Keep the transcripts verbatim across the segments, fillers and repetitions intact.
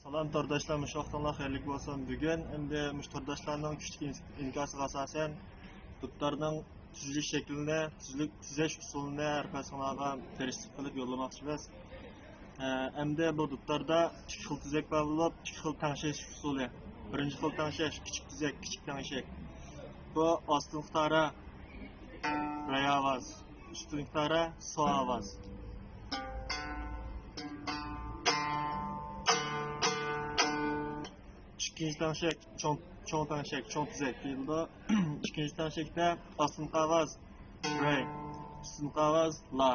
سالام تورداشلار، مۇشۇ ۋاقتىڭلار خەيرلىك بولسۇن. بۈگۈن ئەمدى مۇشۇ تورداشلارنىڭ كۈچلۈك ئىن-، ئىنكاسىغا ئاساسەن، دۇتارنىڭ تۈزۈلۈش شەكلىنى، تۈزۈلۈك، تۈزەش ئۇسۇلىنى ھەر قايسىڭلارغا تىرىشچىلىق قىلىپ يوللىماقچىمىز. ئە، ئەمدى بۇ دۇتاردا ئىككى خىل تۈزەك بار بولۇپ، ئىككى خىل تەڭشەش ئۇسۇلى. بىرىنچى خىل تەڭشەش، كىچىك تۈزەك، كىچىك تەڭشەك. بۇ ئاستىنقى تارا رە ئاۋاز، ئۈستۈنكى تارا سو ئاۋاز. ئىككىنچى تەڭشەك، چوڭ، چوڭ تەڭشەك، چوڭ تۈزەك دېيىلىدۇ. ئىككىنچى تەڭشەكتە ئاستىنقى ئاۋاز رە، ئۈستۈنكى ئاۋاز لا.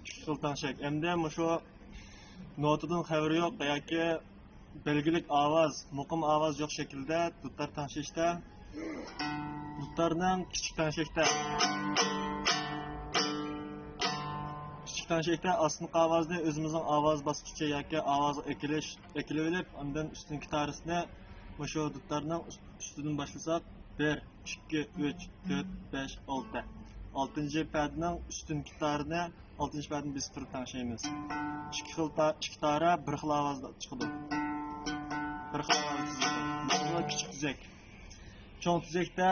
ئىككى خىل تەڭشەك. ئەمدى مۇشۇ نوتىدىن خەۋىرى يوق ياكى بەلگىلىك ئاۋاز، مۇقىم ئاۋاز يوق شەكىلدە دۇتار تەڭشەشتە، دۇتارنىڭ كىچىك تەڭشەكتە، كىچىك تەڭشەكتە ئاستىنقى ئاۋازنى ئۆزىمىزنىڭ ئاۋاز باسقۇچى ياكى ئاۋازغا ئەكېلىش، ئەكېلىۋېلىپ، ئاندىن ئۈستۈنكى تارىسىنى مۇشۇ دۇتارنىڭ ئۈست-، ئۈستىدىن باشلىساق، بىر، ئىككى، ئۈچ، تۆت، بەش، ئالتە. ئالتىنچى پەدىنىڭ ئۈستۈنكى تارىنى، ئالتىنچى پەدىنى بېسىپ تۇرۇپ تەڭشەيمىز. ئىككى خىل تا-، ئىككى تارا بىر خىل ئاۋازدا چىقىدۇ. بىر خىل ئاۋاز تۈزۈلىدۇ. بۇ كىچىك تۈزەك. چوڭ تۈزەكتە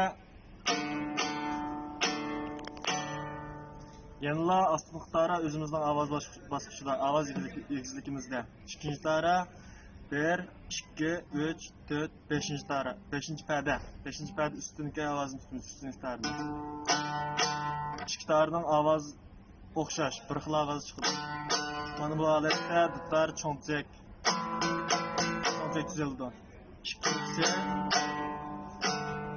يەنىلا ئاستىنقى تارا ئۆزىمىزنىڭ ئاۋاز باس-، باسقۇچىدا، ئاۋاز ئېگىزلىك-، ئېگىزلىكىمىزدە. ئىككىنچى تارا بىر، ئىككى، ئۈچ، تۆت، بەشىنچى تارا، بەشىنچى پەدە. بەشىنچى پەدە ئۈستۈنكى ئاۋازنى تۇتىمىز، ئۈستۈنكى تارىنى. ئىككى تارىنىڭ ئاۋازى ئوخشاش، بىر خىل ئاۋاز چىقىدۇ. مانا بۇ ھالەتتە دۇتار چوڭ تۈزەك، چوڭ تۈزەك تۈزۈلىدۇ. ئىككىنچىسى،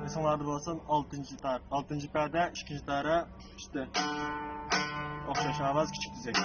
ئېسىڭلاردا بولسۇن، ئالتىنچى تار، ئالتىنچى پەدە، ئىككىنچى تارا، ئۈستى. ئوخشاش ئاۋاز، كىچىك تۈزەك.